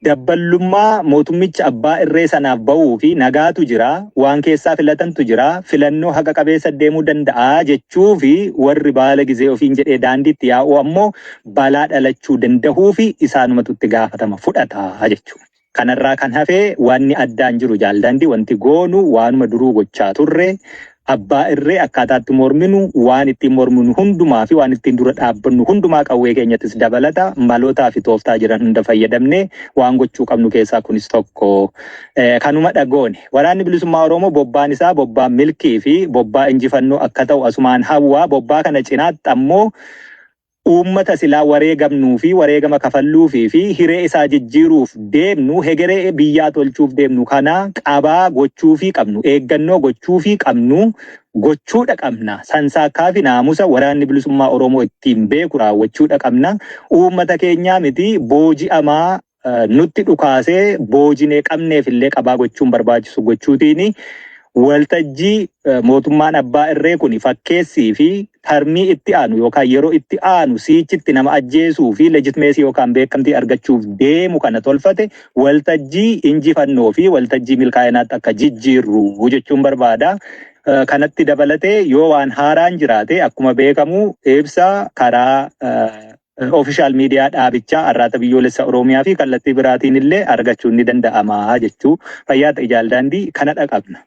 Dabballummaa mootummicha abbaa irree sanaaf ba'uu fi nagaatu jira, waan keessaa filatantu jira, filannoo haqa qabeessa deemuu danda'a jechuu fi warri baala gizee ofiin jedhee daandiitti yaa'u ammoo balaa dhalachuu dandahuu fi isaanumatu itti gaafatama fudhata jechuudha. Kanarraa kan hafee wanni addaan jiru, jaaldaandii, wanti goonu waanuma duruu gochaa turre. Abbaa irree akkaataatti morminu, waan ittiin morminu hundumaa fi waan ittiin dura dhaabbannu hundumaa, qawwee keenyattis dabalata, malootaa fi tooftaa jiran hunda fayyadamne waan gochuu qabnu keessaa kunis tokko. Kanuma dhagoone. Waraanni Bilisummaa Oromoo bobbaan isaa bobbaa milkii fi bobbaa injifannoo akka ta'u asumaan hawwaa. Bobbaa kana cinaatti ammoo uummata silaa wareegamnuu fi wareegama kafalluufii fi hiree isaa jijjiiruuf deemnu, hegeree biyyaa tolchuuf deemnu kana qabaa gochuufii qabnu, eeggannoo gochuufii qabnu gochuudha qabna. Sansaakkaa fi naamusa Waraanni Bilisummaa Oromoo ittiin beeku raawwachuudha qabna. Uummata keenyaa miti, booji'amaa nutti dhukaasee boojinee qabneef illee qabaa gochuun barbaachisu gochuutiin waltajjii mootummaan abbaa irree kun fakkeessii fi tarmii itti aanu yookaan yeroo itti aanu siichitti nama ajjeesuu fi legitimacy yookaan beekamtii argachuuf deemu kana tolfate waltajjii injifannoo fi waltajjii milkaa'inaatti akka jijjiirru jechuun barbaada. Kanatti dabalatee yoo waan haaraan jiraate, akkuma beekamu ibsa karaa official miidiyaa dhaabichaa Arraata Biyyoolessa Oromiyaa fi kallattii biraatiin illee argachuun ni danda'ama jechuu. Fayyaa ta'e, jaaldaandii, kana dhaqabna.